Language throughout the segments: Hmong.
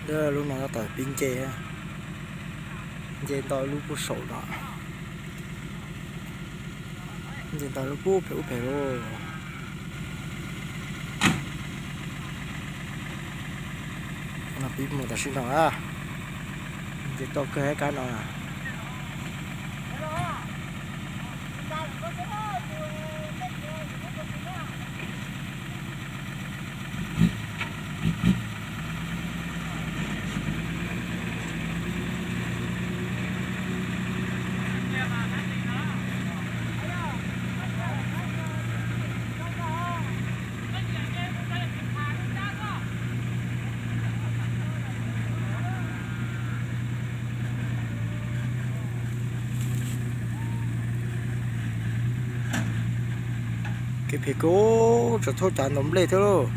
Lub no tab tom pib nce, nce nto lub puag saum no, nce nto lub puag pem ub pem lauj. No pib mus tam sim no na, nce tau kawg kab no. Kev phem kawg, tseem thauj cav ntaus nplej thiab lauj.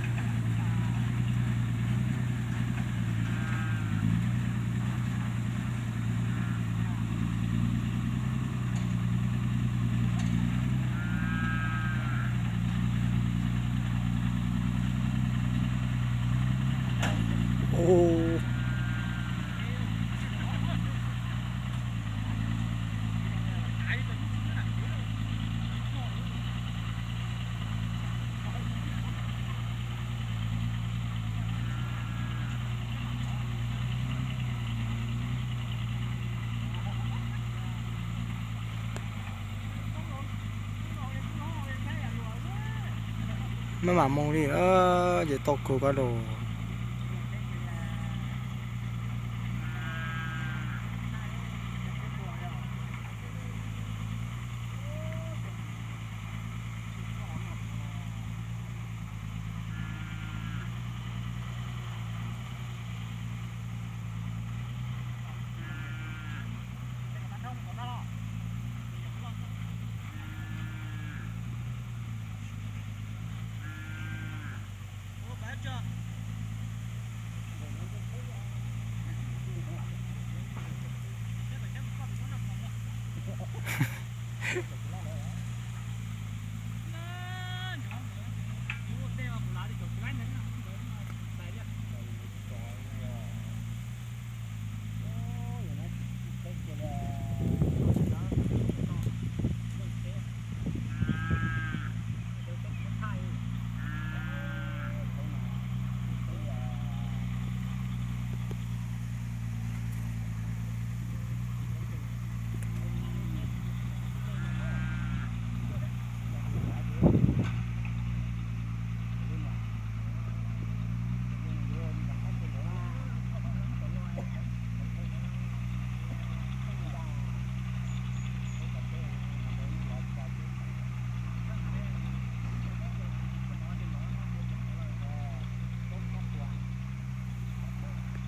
Maj mam mus li, ces tau kawg kab lauj.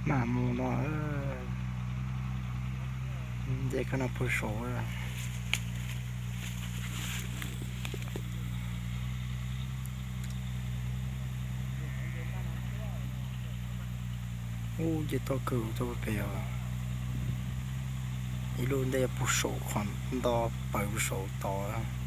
Maj mus no, nce kab no puag saud. Ub, nce tau kawg tau pem os. Ib lub ntej puag saum qhov nto pawg puag saum tod.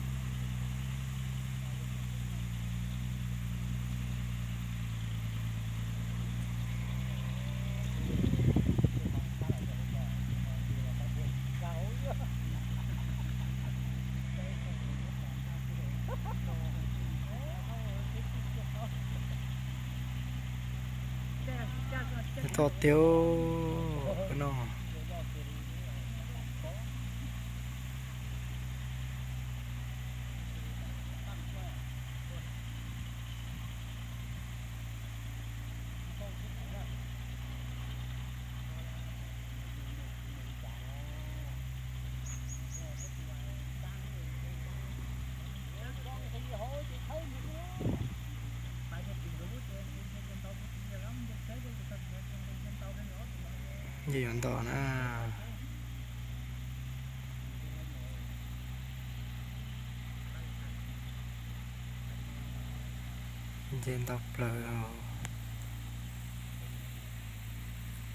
Toj tiag no. Nce yuav nto na. Nce nto plaws.